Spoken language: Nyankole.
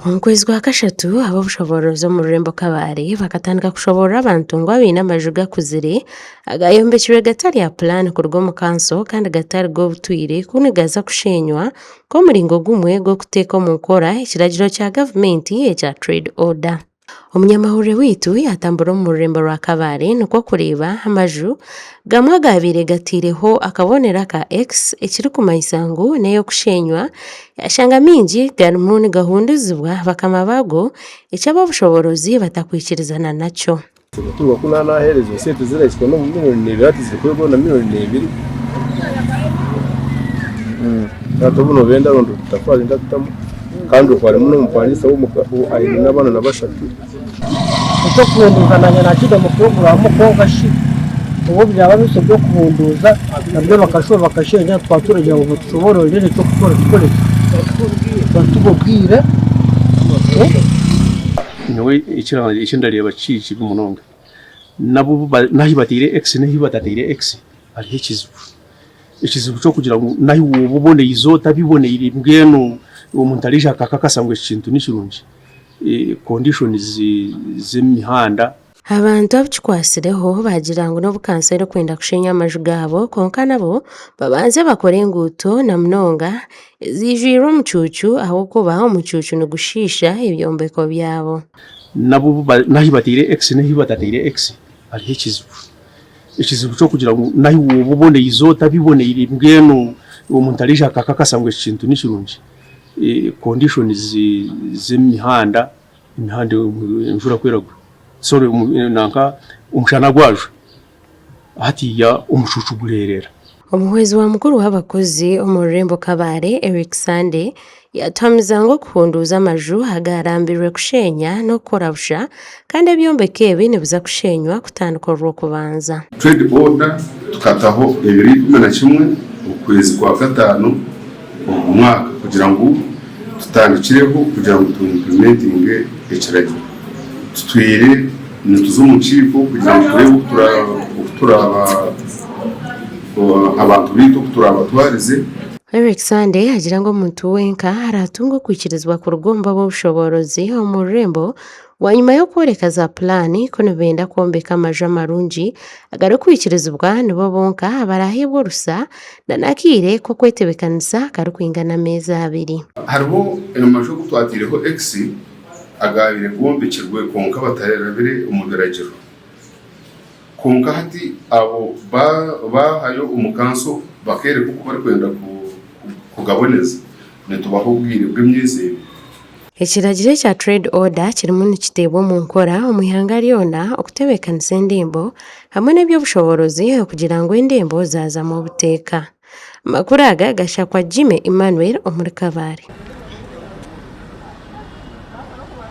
Omu kwezi kwa kashatu, ab'obushoboorozi omu rurembo Kabale bakatandika kushoboorora abantu ngu abaine amaju gakuzire agayombekirwe gatari aha pulaani kuruga omu kanso kandi gatari g'obutwire ku nigaza kushenywa nk'omuringo gumwe gw'okuteeka omu nkora ekiragiro kya gavumenti ekya Trade Order. Omunyamahurire waitu yaatambura omu rurembo rwa Kabale nikwo kureeba amaju gamwe agaabaire gataireho akabonero aka X ekirikumanyisa ngu n'ey'okushenywa, yaashanga maingi garimu nigahunduzibwa bakama baago eki ab'obushoboorozi batakwikirizana nakyo. Tuba ku naheereza esente zirahika n'omu miriyoni n'ebiri hati ziri kwegwa na miriyoni n'ebiri. Hati obu nobenda rundi otafari ntakutamu kandi okwo harimu n'omupangisa aine n'abaana na bashatu. Eky'okuhunduuza naanye nakigamu puroguraamu kwonka shi obu byaba bihikire eby'okuhunduuza nabyo bakashuba bakasheenya twaba turagira ngu batushoboororere eky'okukora tukore ki? Batuhe obwire. Nyowe eki ndareeba kibi munonga nabo n'ahu bataire X n'ahu batataire X hariho ekizibu. Ekizibu ky'okugira ngu n'ahu wooba oboneize otabiboneire mbwenu omuntu araija akakakasa ngu eki kintu ni kirungi, conditions z'emihanda. Abantu abu kikwatsireho baagira ngu n'obu kanso erikwenda kushenya amaju gaabo kwonka nabo babanze bakore enguuto na munonga eziijwire omucuucu ahabw'okuba omucuucu nigushiisha ebyombeko byabo. Nabo n'ahu bataire X n'ahu batataire X hariho ekizibu. Ekizibu ky'okugira ngu n'ahu wooba oboneize otabiboneire mbwenu omuntu araija akakakasa ngu eki kintu ni kirungi, conditions z'emihanda Emihanda enjura ku eragwa sorry nanka omushana gwajwa hatiiya omucuucu gureereera. Omuhwezi wa mukuru w'abakozi omu rurembo Kabale, Eric Sande, yaatuhamiza ngu okuhunduuza amaju agaarambirwe kusheenya n'okukora busha kandi ebyombeko ebi nibiza kushenywa kutandika Orwokubanza. Trade order tukataho ebiro 11 okwezi kwa katano ogu mwaka kugira ngu tutandikireho kugira ngu tu implementinge ekiragiro. Tutwire nituza omu nkiiko kugira ngu tureebe oku turaaba abantu baitu oku turaabatwarize. Eric Sunday agira ngu omuntu wenka araatunga okwikirizibwa kuruga omu b'obushoboorozi omu rurembo Bwanyima y'okworeka za pulaani ku nibenda kwombeka amaju amarungi agarikwikirizibwa nibo bonka abaraaheebwe orusa n'akaire k'okwetebeekanisa karikwingana ameezi abiri. Hariho amaju agu twataireho X agaabaire gombekirwe kwonka batarabire omu biragiro. Kwonka hati abo baahayo omu kanso bakeereka oku barikwenda kugaboneza, nitubaha obwire bw'emyezi ebiri. Ekiragiro ekya Trade Order kirimu nikiteebwa omu nkora omu ihanga ryona okutebeekanisa endembo hamwe n'eby'obushoboorozi okugira ngu endembo zaazamu obuteeka. Amakuru aga gashakwa Jimmy Emmanuel omuri Kabale.